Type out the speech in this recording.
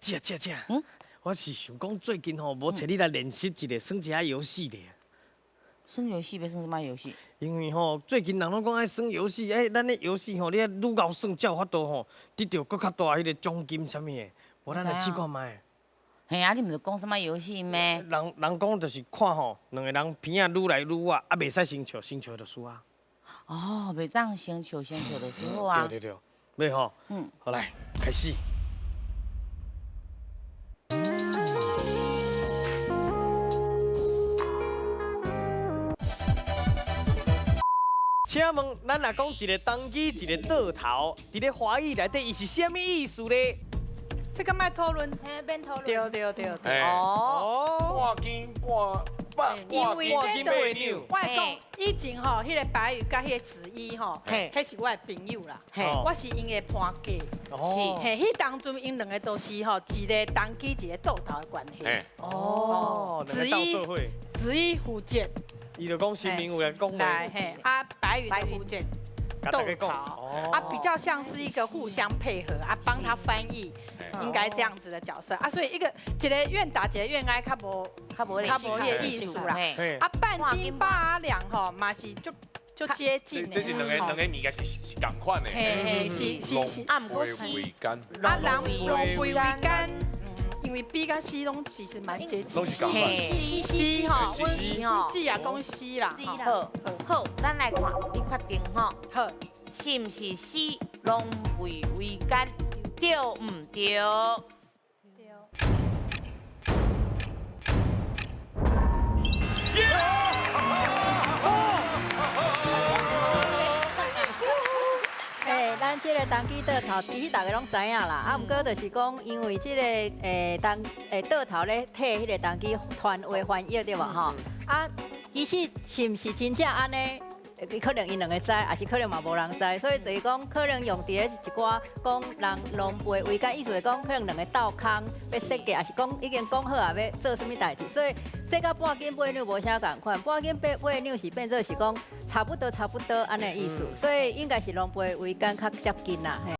姐姐姐，我是想講最近吼，無揣你來練習一下，耍一下遊戲咧。耍遊戲欲耍啥物遊戲？因為吼，最近人攏講愛耍遊戲，哎，咱的遊戲吼，你愛愈𠢕耍才有法度吼，得著閣較大彼个獎金啥物的。無咱來試看覓。嘿啊，你毋是講啥物遊戲咩？人人講就是看吼，兩个人鼻仔愈來愈倚，啊，袂使先笑，先笑就輸啊。哦，袂當先笑，先笑就輸好啊。對對對，欲吼，好來，開始。請問，咱若講一个當機，一个倒頭，佇咧華語內底，伊是啥物意思咧？這個莫討論，嘿，免討論。對對對對。哦。半斤半半因為半斤八兩。我講以前吼，彼个白雲佮彼個子怡吼，彼是我的朋友啦。我是𪜶的伴家。是。嘿，彼當陣𪜶兩个都是吼，一个當機，一个倒頭的關係。哦。子怡，子怡負責。伊就講新民有來講來嘿，啊白雲負責倒頭，啊比較像是一個互相配合啊，幫他翻譯，應該這樣子的角色啊，所以一個一个願打，一个願挨，較無較無彼个意思啦。啊半斤八兩吼，嘛是就就接近。這是兩个兩个物件是是仝款的。嘿嘿是是是。啊毋過是。啊人狼狽為奸。因為 B 佮 C 攏其實蠻接近，攏是仝款。 C C 吼，阮姊也講 C 啦。好，好，咱來看，你確定吼？好，是毋是 C 狼狽為奸？對毋對？對。咱這个當機倒頭，其實大家攏知影啦。啊，毋過就是講，因為這个當倒頭咧替彼个當機傳話翻譯對無吼？啊，其實是毋是真正按呢？可能𪜶兩个知，抑是可能嘛無人知，所以就是講，可能用佇咧一寡講人狼狽為奸，意思是講可能兩个鬥空欲設計，抑是講已經講好啊，欲做啥物代誌，所以這佮半斤八兩無啥仝款，半斤八兩是變做是講差不多差不多按呢意思，所以應該是狼狽為奸較接近啦。嘿。